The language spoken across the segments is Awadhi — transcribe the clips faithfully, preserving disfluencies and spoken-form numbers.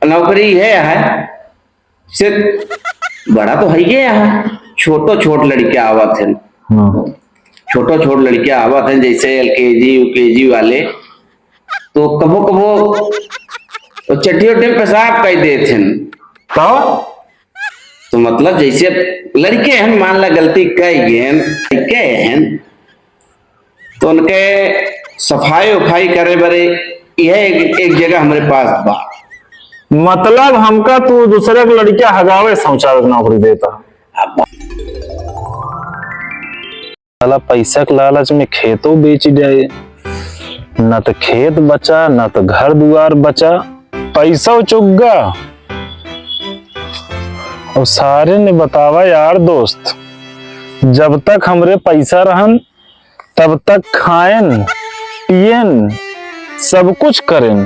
नौकरी है, है। से बड़ा तो है ये यहाँ, छोटो छोट लड़के आवत हैं। हाँ। छोटो छोट लड़के आवत हैं, जैसे एलकेजी, यूकेजी वाले, तो कबो कबो वो चट्टी उट्टी में पेशाब कर देत हैं। तो? तो मतलब जैसे लड़के हैं, मान ला गलती कर गए हैं, लड़के हैं, तो उनके सफाई उफाई करे बरे यह एक, एक जगह हमरे पास बा। मतलब हमका तू दूसरे के लड़किया हगावे शौचालय के नौकरी देता। अब साला पैसा के लालच में खेतो बेच जाए, न तो खेत बचा, न तो घर दुआर बचा, पैसा चुग्गा। और सारे ने बतावा यार दोस्त, जब तक हमरे पैसा रहन तब तक खाएन, पिएन, सब कुछ करेन।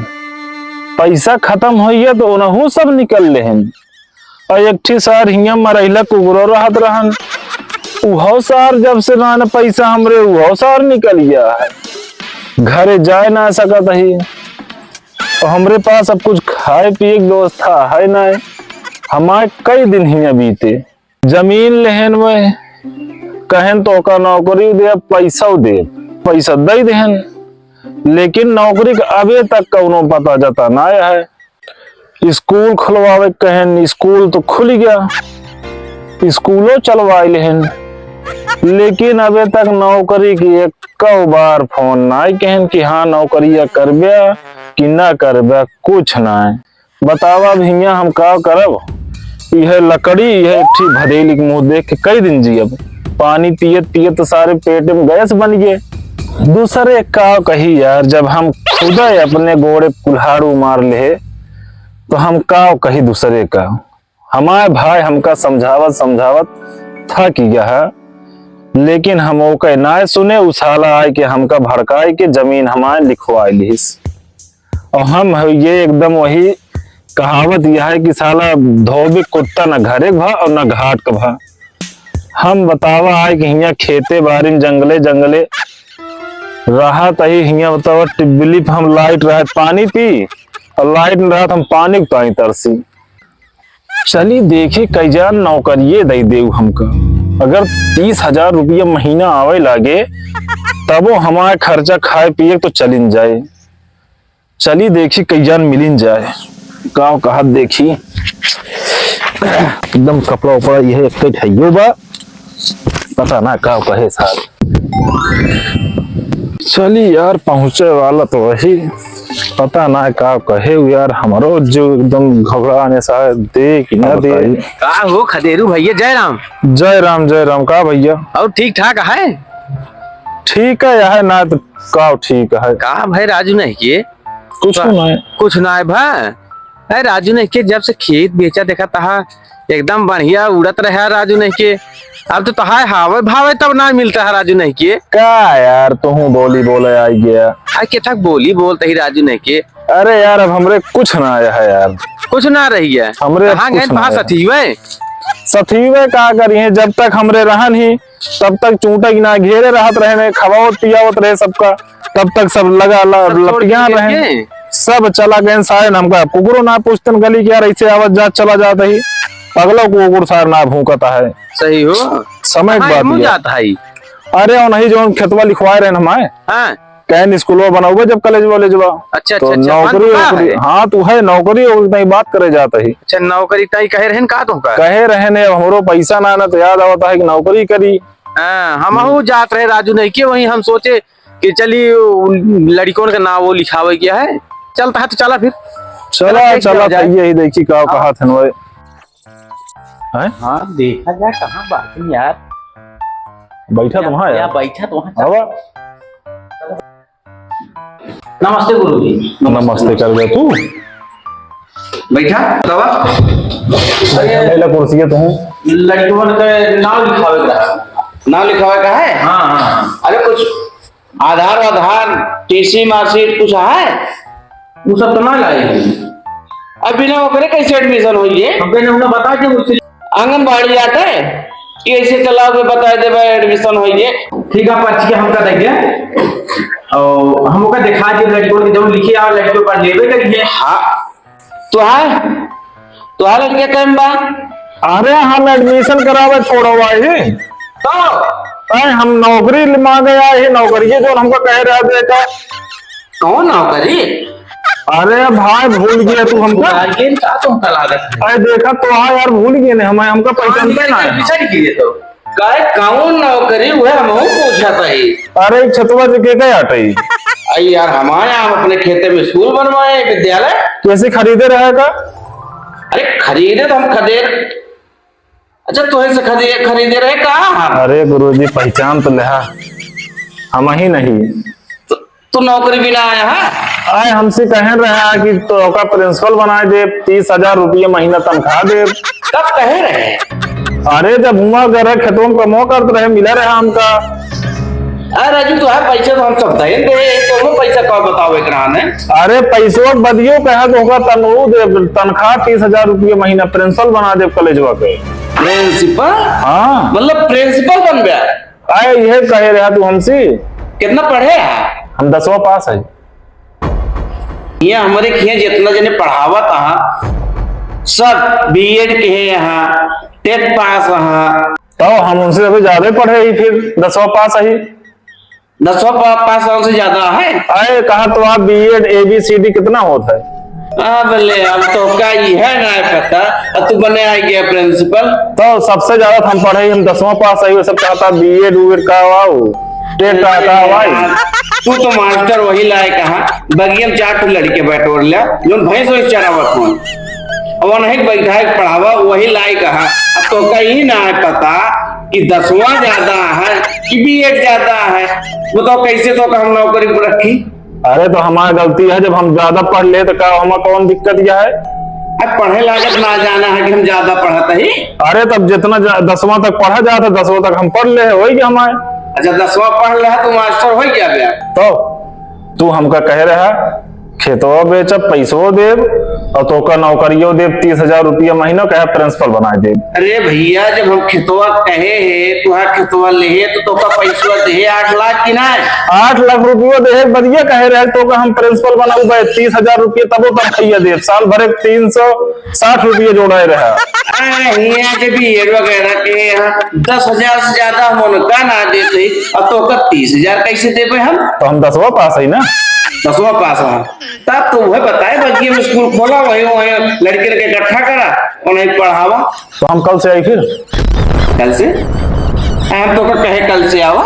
पैसा खत्म होइया तो उनहू सब निकल लेहन। और एक ठी सार हियां मरैला कुकुरो रहत रहन, उहो सार जब से रहन पैसा हमरे, उहो सार निकल गया है, घरे जाए ना सकत ही। और हमरे पास अब कुछ खाए पिए की व्यवस्था है ना, हमारे कई दिन हियां बीते। जमीन लेहन में, कहेन तो ओका नौकरी दे, पैसा दे, पैसा दे देहन, लेकिन नौकरी का अबे तक कौनो पता जता ना है। स्कूल खुलवावे के कहेन, स्कूल तो खुल गया, स्कूलो चलवाए लेहन, लेकिन अबे तक नौकरी की एक बार फोन ना कहेन कि हाँ नौकरिया करबे कि ना करबे, कुछ ना। बतावा अब हियां हम का करब? इहे लकड़ी, इहे एक ठी भदेली के मुंह देख के कई दिन जियब? पानी पियत पियत तो सारे पेट में गैस बन गए। दूसरे का कही यार, जब हम खुदे अपने गोड़े कुल्हाड़ू मार ले, तो हम का कही दूसरे का? हमारे भाई हमका समझावत समझावत थक गया है, लेकिन हम ओके ना सुने। उ साला आए के हमका भड़काए के जमीन हमारे लिखवाए लिहिस। और हम है ये एकदम वही कहावत यह है कि साला धोबी कुत्ता ना घरे क भा और ना घाट क भा। हम बतावा है कि हियां खेते बारी में जंगले जंगले रहत ही, हियां बतावा टिब्बली पे हम लाइट रहत पानी पी और लाइट न रहत हम पानी उताई तरसी। चली देखी कई जान नौकरिये दे देउ हमका, अगर तीस हजार रुपया महीना आवे लागे तबो हमार खर्चा खाए पिए तो चलिन जाए। चली देखी कई जान मिलिन जाए। का कहत देखी, एकदम कपड़ा उपड़ा यह एक ठइयो बा, पता ना का कहे साहब। चली यार, पहुँचे वाला तो वही, पता ना का कहे उ यार, हमरो जो एकदम घबराने सा है, दे कि ना दे। का हो खदेरू भैया, जय राम। जय राम, जय राम। का भैया? और ठीक ठाक है? ठीक है यार, ना तो का ठीक है। का भाई राजू नहीं किए? कुछ का-, ना है। कुछ ना है भा। अरे राजू नहीं के जब से खेत बेचा देखा तहा एकदम बढ़िया उड़त रहा राजू नहीं के। अब तो तहाय हावे भावे तब ना मिलता है राजू नहीं के। का यार तुहू बोली बोले आई गया। आ के थक बोली बोलते ही राजू नहीं के। अरे यार अब हमरे कुछ ना आया है यार। कुछ ना रही है। हमरे कहाँ कुछ गए ना भा आया। सथीवे? सथीवे का करी है, जब तक हमरे रहन ही तब तक चूंटा की ना घेरे रहत रहे ने, खवावत पियावत रहे सबका। तब तक सब लगा ला-, सब छोड़ के लपियान निकल रहे। गए? सब चला गए सारे, हमका कुकुरो ना पूछतन गली के यार, ऐसे आवत जात चला जात ही। पगलो कुकुर सार ना भूंकता है। सही हो। समय के कहाँ बात मुँह ये। जात है? अरे, वो नहीं, जो खेतवा लिखवाए रहे न हमारे। हाँ। कहेन स्कूलवा बनौबे जब कॉलेजवा वॉलेजवा। अच्छा, तो अच्छा, अच्छा, नौकरी मन तो का वोकरी, है? हाँ, तू है, नौकरी वोकरी तई बात करे जात ही। अच्छा, नौकरी तई कहे रहन का तुमका? कहे रहन, अब हमरो पैसा ना, ना तो याद आवता है कि नौकरी करी। हाँ, हमहू जात रहे राजू नहीं के, वहीं हम सोचे कि चली उ लड़िकन का नाव वो लिखावे गया है। चलता है तो चला फिर। चला, चला, देख चला, लिया जाए। यही देखी का हाँ। कहा थे भाई। हैं? हाँ, देखा जाए कहाँ बात है यार। बैठा या, तो वहाँ या यार। बैठा तो वहाँ। आवा। नमस्ते गुरुजी। नमस्ते कर दे तू। बैठा, बतावा। अरे, पहला कुर्सी है तुम। लड़कियों के नाम लिखावे का है। नाम लिखावे का है? हाँ, हाँ। अरे, कुछ आधार वाधार, टीसी मार्कशीट कुछ है? वो सब तो ना लाए हैं। अब बिना ओकरे कैसे admission होई है? हम कहने उन्हें बता के मुझसे आंगनबाड़ी जाते कि ऐसे चलाओ के बता देबे admission होई है। ठीक है, पर्ची के हमका दे दे। और हम ओका दिखा दे लड़कियों के जो लिखे आ लड़कियों पर लेबे करिए। हाँ। तोहार, तोहार लड़के कम बा? अरे, हम admission करावे छोड़वा ही। तो? अरे, हम नौकरी मांगे आए ही, नौकरी जो हमको कह रहा बेटा। कौन नौकरी? अरे भाई, भूल गया तू हमका? भुला गया का तुमका लागत है? अरे देखा तो, हाँ यार, भूल गए ने हमें, हमका पहचानते ना है। Admission के लिए तो? काहे, कौन नौकरी हुए, हमहू पूछत हई। अरे, ई छतवा जे के का आटई? अरे यार, हमारे यहाँ अपने खेते में स्कूल बनवाए, विद्यालय। कैसे खरीदे रहे का? अरे, खरीदे तो हम खदेर, अच्छा, तोहे से खदे-, खरीदे रहे का हम? अरे गुरुजी, पहचान तो लेहा, हम ही नहीं। तो तू नौकरी बिना आया है? आए हमसे कहे रहा कि तोका principal बनाए देब, तीस हजार रुपये महीना तनख्वाह देब। कब कहे रहे? अरे जब हुआ गए रहे, खेतों में कमो करत रहे, मिला रहा हमका। अरे राजू, तोहार पैसा तो हम सब दे दे, तो हम पैसा का बताओ एकरा ने? अरे पैसवा बदियो कहा तो होगा तनू देब, तनख्वाह तीस हजार रुपये महीना, principal बना देब कॉलेजवा के। Principal? हाँ। मतलब principal बन गया? आए, यह कहे रहा तू हमसे। कितना पढ़े है? हम दसवाँ पास है। ये हमरे खिया जितना जने पढ़ावत हा, सब B.Ed के है यहाँ, TET पास हा। तो हम उनसे अभी ज्यादा पढ़े ही, फिर दसवाँ पास है। दसवाँ पा-, पास हमसे ज्यादा है। आए, कहा तो आप B.Ed, A B C D कितना होता है? आ, बोले, अब तो का ई है ना पता, अब तू बने आ गया principal। तो सबसे ज्यादा हम पढ़े, हम दसवाँ पास आई, वो सब कहता B.Ed, उएड का हुआ, TET का, का हुआ। तू तो मास्टर वही लायक हा, बगिया में चार ठो लड़के बैठोर लिया, जो भैंस वैस चरावत हो, और वहीं बैठा के पढ़ावा, वही लायक हा। अब तो का ई ना पता कि दसवाँ ज्यादा है कि B.Ed ज्यादा है, बताओ कैसे तो का हम नौकरी पर रखी? अरे तो हमार गलती है, जब हम ज्यादा पढ़ ले तो का हमार कौन दिक्कत यह है? अब पढ़े लागत ना जाना है कि हम ज्यादा पढ़त ही। अरे तब जितना जा-, दसवाँ तक पढ़ा जात है, दसवाँ तक हम पढ़ ले है, वही क्या हमारे? अच्छा, दसवाँ पढ़ ले है तो मास्टर हो गया बे? तो तू हमका कहे रहा खेतवा बेचब, पैसो देब और तोका नौकरियो देब, तीस हजार रुपया महीना, कहे principal बनाए देब। अरे भैया, जब हम खेतवा कहे है, तुहार खेतवा लेहे, तो तोका पैसवा देहे आठ लाख की ना? आठ लाख रुपया देहे, बदिया कहे रहे, तोका हम principal बनाऊ बे, तीस हजार रुपया तबो तब भैया देब, साल भरे तीन सौ साठ रुपया जोड़ाए रहा। अरे हियाँ के B.Ed वगैरह के यहाँ दस हजार से ज्यादा हम उनका ना देते, अब तोका तीस हजार कैसे देबे हम? तो हम दसवाँ पास है ना। दसवाँ पास है। तब तो वह बताए, बगिया में स्कूल खोला, वही, वही लड़के लड़के इकट्ठा करा, उन्हें पढ़ावा। तो हम कल से आई फिर? कल से? हम तोका कहे कल से आवा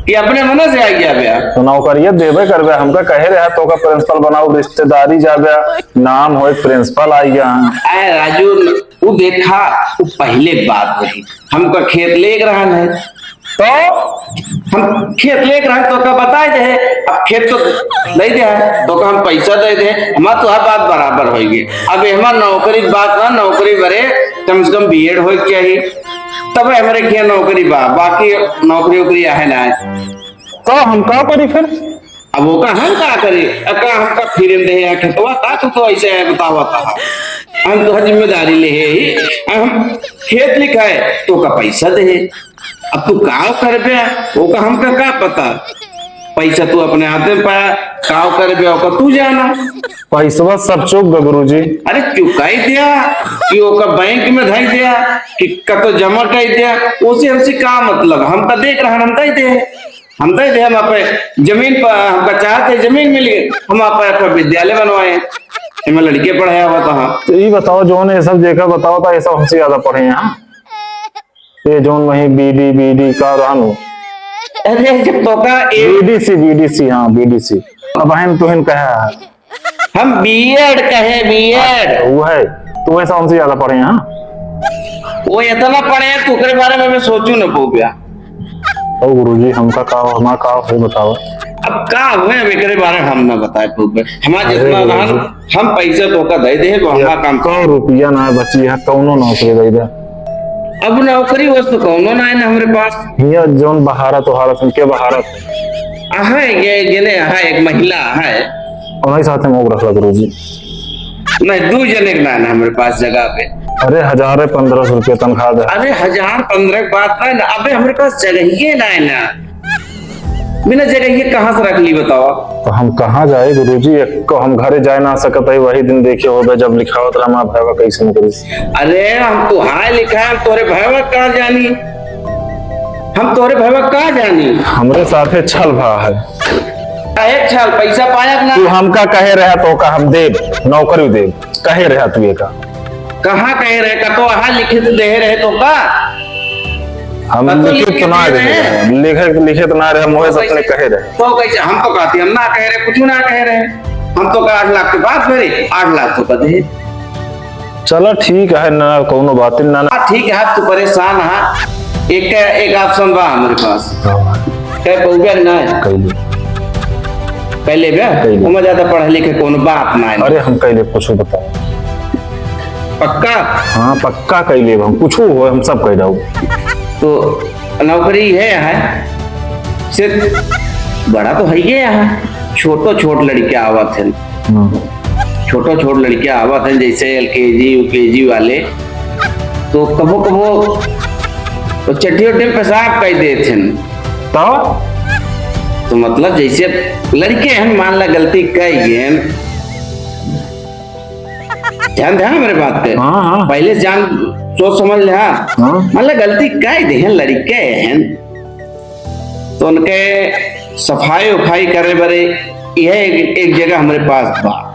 कि अपने मन से आ गया बे? तो नौकरिया देबे करबे, हमका कहे रहा तोका principal बनाऊ, रिश्तेदारी जाबे, नाम होए principal आ गया। अरे राजू, वो देखा, वो पहले बात रही, हमका खेत लेके रहन है, तो हम खेत लेके रहन तो का बताए दे, अब खेत तो दे दे है, तो का हम पैसा दे दे, हमार तो हर बात बराबर होइगे। अब हमार नौकरी की बात ना, नौकरी बरे कम से कम B.Ed होए के चाहिए, तब हमारे क्या नौकरी बा, बाकी नौकरी वोकरी आहे ना है। तो हम का करी फिर? अब वो का हम का करी? अब का हमका फिर दे या खेतवा का तू तो ऐसे है बतावा ता। हम तो जिम्मेदारी ले है ही। अब हम खेत लिखाए तो का पैसा दे। अब तू का करबे? वो का हमका का पता? पैसा तू अपने हाथे में पाया, का करबे? वो का तू जाना। पैसवा सब चुक गो गुरुजी। अरे चुकाई दिया कि वो का बैंक में धई दिया कि कतो जमा कर दिया, उसे हमसे का मतलब? हमका देख रहा, हम दे दे। हम दे दे, हम आपे जमीन पर, हमका चाहते जमीन मिल गई, हम आपे, आपे विद्यालय बनवाए, एमे लड़के पढ़ाया हुआ था। तो ये बताओ, जोन ये सब जेकर बताओ था, ये सब हमसे ज्यादा पढ़े हैं, हाँ? ये जोन वही B.D, B.D का रहन हो? अरे, जब तोका ए- B D C, B D C, हाँ, B D C। अब बहन तुहिन कहा है। हम B.Ed कहे, B.Ed। वो है, तू वैसा हमसे ज्यादा पढ़े हैं, हाँ? वो इतना पढ़े हैं, तू ओकरे बारे में मैं सोचू न पउब्या। ओ गुरुजी, हमका का, हमार का है बताओ। अब का हुए, अब एकरे बारे में हम ना बताए पउब्या। हमार अरे जितना गुरुजी। रहन, हम पैसा तोका दे दे, वो हमार काम। एको रुपया ना बची है, कौनो नौकरी दे दे। अब नौकरी वस्तु कौनो ना है ना हमरे पास। हिया जौन बहारत, ओहारत, हमके बहारत। आहे, ये, ये ने आहे, एक महिला आहे। उन्हीं साथ में वो रखला गुरुजी। नहीं, दू जने के ना है ना हमरे पास जगह पे। अरे, हजार है, पन्द्रह सौ रुपया तनख्वाह दे। अरे, हजार पन्द्रह की बात ना है ना, अबे हमरे पास जगह ही ना है ना। बिना जगह के कहाँ से रख ली, बतावा? तो हम कहाँ जाए गुरुजी, एक को हम घरे जाए ना सकत है, वही दिन देखे होबे जब लिखावत रहा हमार भैया कैसे निकली। अरे, हम तो हाय लिखा है, हम तोरे भैया का जानी, हम तोरे भैया का जानी। हमरे साथे छल भा है। काहे छल? पैसा पाया ना? तू हमका कहे रहा तो का हम देब, नौकरी देब, कहे रहा तू एका। कहाँ कहे रहे? का तो वहाँ लिखित दे रहे तो का? हम का तो लिखित लिखित तो ना दे रहे? रहे। लिखे, लिखित ना रहे, मोहे तो से अपने कैसे? कहे रहे। तो कैसे? हम तो कहती, हम ना कहे रहे, कुछ ना कहे रहे। हम तो कहा आठ लाख के बात करे, आठ लाख तो का दे। चला ठीक है ना, कौनो बात ना, ना। हाँ, ठीक है, तू परेशान है। एक, एक option बा हमरे पास। हाँ। कह पउबे ना? कैले। कैले बे? कैले। ओमे ज्यादा पढ़े लिखे कौनो बात ना है। अरे हम कैले, कुछ बताओ। पक्का? हाँ, पक्का कैले, हम कुछ हो, हम सब कह दो। तो नौकरी है, है। सिर्फ बड़ा तो है ये यहाँ, छोटो छोट लड़के आवत हैं। हम्म। छोटो छोट लड़के आवत हैं, जैसे एल के जी, यू के जी वाले, तो कबो कबो वो चट्टी उट्टी में पेशाब कर देत हैं। तो? तो मतलब जैसे लड़के हैं, मान ला गलती कर गए हैं, ध्यान, ध्यान मेरे बात पे। हाँ, हाँ। पहले जान सोच समझ ले, हाँ। हाँ। मतलब गलती कर दे हैं, लड़के हैं, तो उनके सफाई उफाई करे बरे यह एक, एक जगह हमरे पास बा।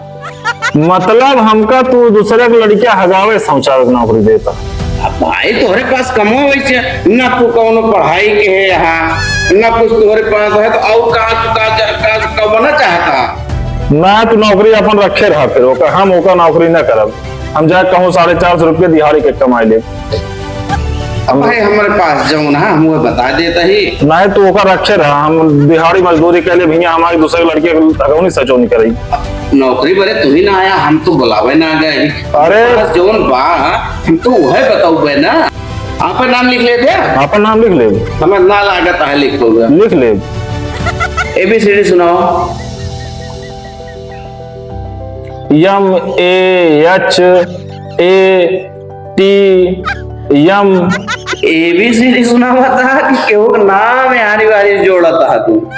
मतलब हमका तू दूसरे के लड़किया हगावे शौचालय के नौकरी देता? अब भाई तोहरे पास कमो वैसे, ना तू कौनो पढ़ाई के है यहाँ, ना कुछ तोहरे पास है, तो और का, का, का, का, का बनना चाहता? ना तू नौकरी अपन रखे रहा, फिर ओकर, हम ओकर नौकरी ना करब। हम जा कहूँ साढ़े चार सौ रुपये दिहाड़ी के कमाई ले। हम भाई, हमरे पास जौन है, हम वो बता देता ही। नहीं, तू ओकर रखे रहा, हम दिहाड़ी मजदूरी के लिए भैया हमारे दूसरे लड़के को अगौनी सचौनी करई। नौकरी बरे तू ही ना आया, हम तो बुलावे ना गए। अरे। बस जौन बा, हम तो वह बताऊबे ना। आपन नाम लिख लेते हैं? आपन नाम लिख ले। हमें ना लागत है लिख होगा। लिख ले। A B C D सुनाओ। M A H A T M। A B C D सुनावत हा कि केहू के नाम यारी वारी जोड़त हा तू?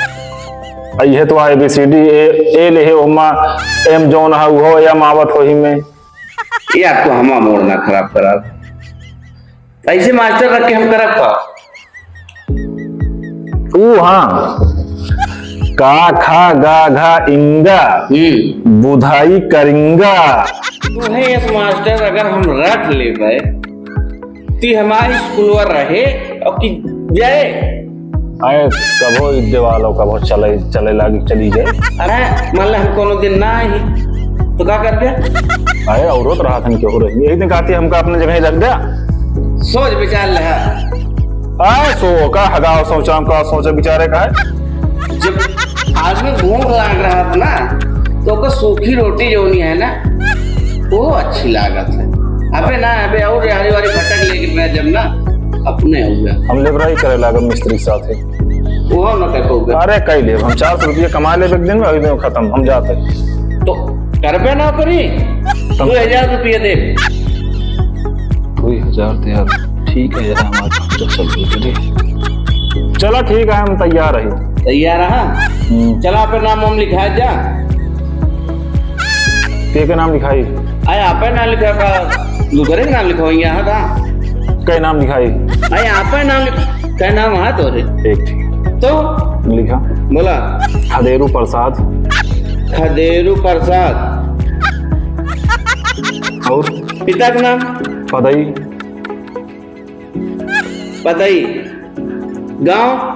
आ, इहे तो A B C D, A, A लेहे ओमा M जौन हा उहो M आवत होही में। ये आपको हमा मोड़ ना खराब कराब। ऐसे मास्टर रख के हम करब का? ऊ हाँ, का खा गा घा इंगा, हम्म। बुधाई करिंगा। तुहे यस मास्टर अगर हम रख लेबे, ती हमारे स्कूलवा रहे और कि जाए? आए कभो ई देवाल और कभो चले, चले लागी, चली जाए। अरे, मान ले हम कोनो दिन ना आई, तो का कर दे? अरे, औरत रहा था, केहू रही। यही दिन कहती, "हमका अपने जगह ही रख दे।" सोच विचार ले। आए, सो का हगाव सोचा, का सोचे विचारे का है? जब आदमी भूख लाग रहा था ना, तो ओकर सूखी रोटी जौनी है ना, वो अच्छी लागत है। अबे ना, अबे और यारी वारी भटक लेके मैं जब ना, अपने हो गया। हम लेबराई करे लागब मिस्त्री के साथे। वो ना कर पाऊंगा। अरे, कई लेब, हम चार सौ रुपया कमा लेब एक दिन में, अभी दिन खत्म, हम जाते। तो करबे ना करी, तब दो हजार रुपया दे। दो हजार तो यार, ठीक है यार, हमारे पास तो चल रही है। चला ठीक है, हम तैयार है। तैयार है? हम्म। चला, आपन नाम वाम लिखा जा। के के नाम लिखाई? आए, आपे नाम लिखा का, दूसरे के नाम लिखवाई यहाँ का? के नाम लिखाई? आए, आपे नाम लिख-, के नाम है तोरे? एक ठीक। तो? लिखा। बोला। खदेरू प्रसाद। खदेरू प्रसाद। और? पिता का नाम? पदई। पदई। गाँव?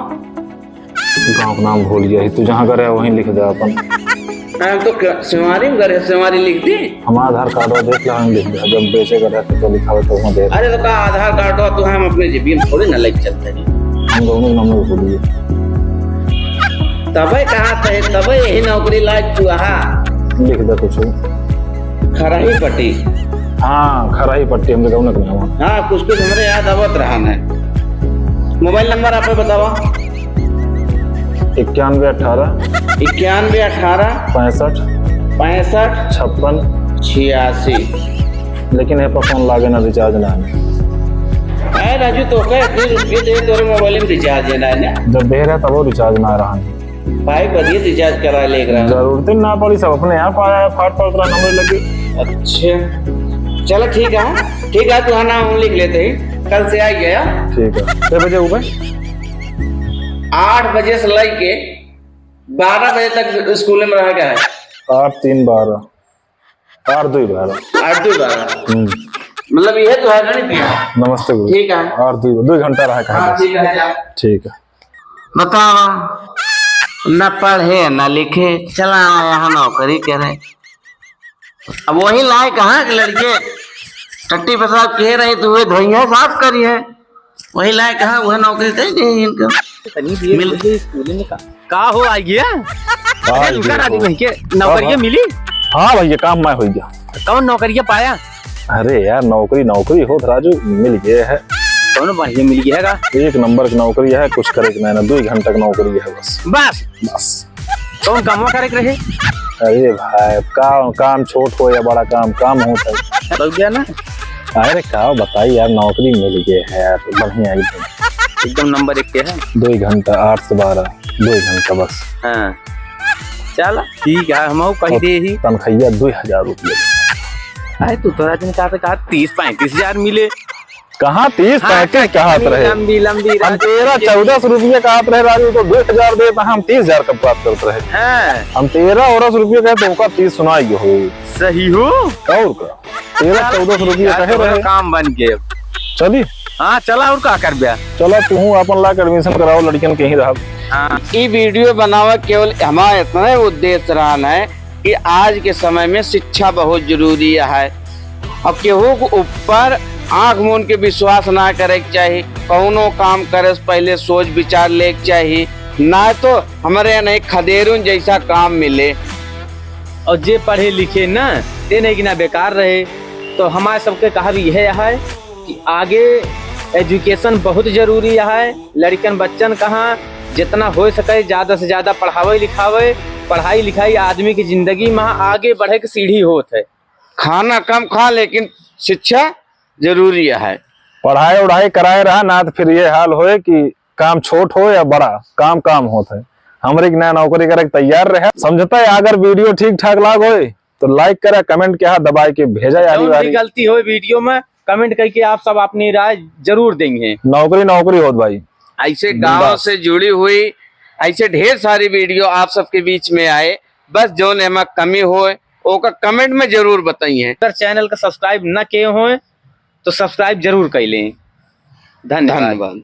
गाँव का नाम भूल गया ही, तू जहाँ करे वहीं लिख दे अपन। अरे हम तो क-, सेवारी में करे, सेवारी लिख दी। हमारा आधार कार्ड देख ला, हम लिख दे, जब बेचे का रहता तो लिखावे तो वहाँ दे। अरे तो का आधार कार्ड हो तो हम अपने जेबी में थोड़ी ना लेके चलते हैं। हम दोनों नंबर भूल गए। तबे कहा थे, तबे यही नौकरी लायक तू आहा। लिख दे कुछ। खराही पट्टी। हाँ, खराही पट्टी हमरे गाँव में नहीं हुआ। हाँ, कुछ कुछ हमरे याद आवत रहा है। मोबाइल नंबर आप बतावा। इक्यानवे अठारह। इक्यानवे अठारह। पैंसठ। पैंसठ। छप्पन। छियासी। लेकिन ये पर फोन लागे ना, रिचार्ज ना है। अरे राजू, तो का इतने रुपये दे, तोरे मोबाइल में रिचार्ज है ना, है ना? जब दे रहे तब वो रिचार्ज ना रहा है। भाई, बढ़िया रिचार्ज करा ले एक रहा। जरूरत ही ना पड़ी, सब अपने आप आया है, फाट फाट रहा नंबर लगे। अच्छा, चलो ठीक है, ठीक है, तू है ना, हम लिख लेते हैं, कल से आ गया। ठीक है, कै बजे हुआ? आठ बजे से लेके बारह बजे तक स्कूल में रह गया है। आठ तीन बारह। आठ दुई बारह। आठ दुई बारह। हम्म। मतलब, यह तो है गणित है। नमस्ते गुरु। ठीक है। आठ दुई, दुई घंटा रहा है हाँ, कहाँ? ठीक है, जा। ठीक है। बतावा, न पढ़े, न लिखे, चला आया यहाँ नौकरी करे। अब वही लाए कहाँ के लड़के टट्टी पेशाब किए रहे, तो वे धोइया साफ करी है। वही लायक है, वह नौकरी दे दे इनका। तनी भी मिल- ये स्कूल में का, का हो आ गया? हाँ, अरे, रुका जी, राजू, हाँ। कहीं के नौकरिया हाँ, मिली? हाँ भैया, काम मैं हो गया। कौन नौकरिया पाया? अरे यार, नौकरी, नौकरी होत राजू, मिल गया है। कौन बढ़िया मिल गया है का? एक नंबर की नौकरी है, कुछ करे के नहीं ना, दो घंटा की नौकरी है बस। बस? बस। कौन कामवा करे के रहे? अरे भाई, का, काम छोट हो या बड़ा काम, काम होता है। लग गया ना? अरे का बताई यार, नौकरी मिल गई है यार, बढ़िया एकदम। एकदम नंबर एक के है। दो ही घंटा, आठ से बारह, दो ही घंटा बस। हाँ, चला ठीक है, हम कह और दे ही। तनख्वाह दो हजार रुपये। अरे तू थोड़ा दिन का तो कहा तीस पैंतीस हजार मिले। कहाँ तीस हाँ, पैंतीस कहा कितनी रहे? लंबी, लंबी हम रात तेरह, के चौदह सौ रुपया कहत रहे राजू, तो दो हजार देता, हम तीस हजार का बात करत रहे। हाँ। हम तेरह और सौ रुपया कहे, तो ओका तीस सुनाई हो। सही हो। और का? तेरह, चौदह सौ रुपया यार, कहे तुम्हारा रहे। काम बन गए। चली। हाँ, चला और का करबे? चला, तू अपन लाके admission कराओ, लड़कियन के ही रहब। हाँ। ई video बनावे केवल हमारा इतना ही उद्देश्य रहन है कि आज के समय में शिक्षा बहुत जरूरी है। अब केहू के ऊपर आँख मूंद के विश्वास ना करे के चाही। कौनो काम करे से पहले सोच विचार ले के चाही, ना तो हमरे यहाँ नहीं खदेरून जैसा काम मिले। और जे पढ़े लिखे ना, ते नहीं कि ना बेकार रहे। तो हमारे सबके कहब यह है कि आगे education बहुत जरूरी है। लड़कन बच्चन कहाँ जितना हो सके ज्यादा से ज्यादा पढ़ावे लिखावे। पढ़ाई लिखाई आदमी की जिंदगी में आगे बढ़े के सीढ़ी होत है। खाना कम खा, लेकिन शिक्षा जरूरी है। पढ़ाई उढ़ाई कराए रहा ना, तो फिर ये हाल होए कि काम छोट हो या बड़ा, काम काम होत है। हमरे के नया नौकरी करे के तैयार रहे। समझता है, अगर video ठीक ठाक लाग होए, तो like करे, comment के हाथ दबाए के भेजा यारी कौन भी वारी। गलती होए video में, comment करके आप सब अपनी राय जरूर देंगे। नौकरी नौकरी होत भाई। ऐसे गांव बिंदास। से जुड़ी हुई ऐसे ढेर सारी video आप सबके बीच में आए, बस जौन एमा कमी होए, ओका comment में जरूर बताइए। अगर channel का subscribe न किए होए, तो subscribe जरूर कर लें। धन्यवाद। धन्यवाद।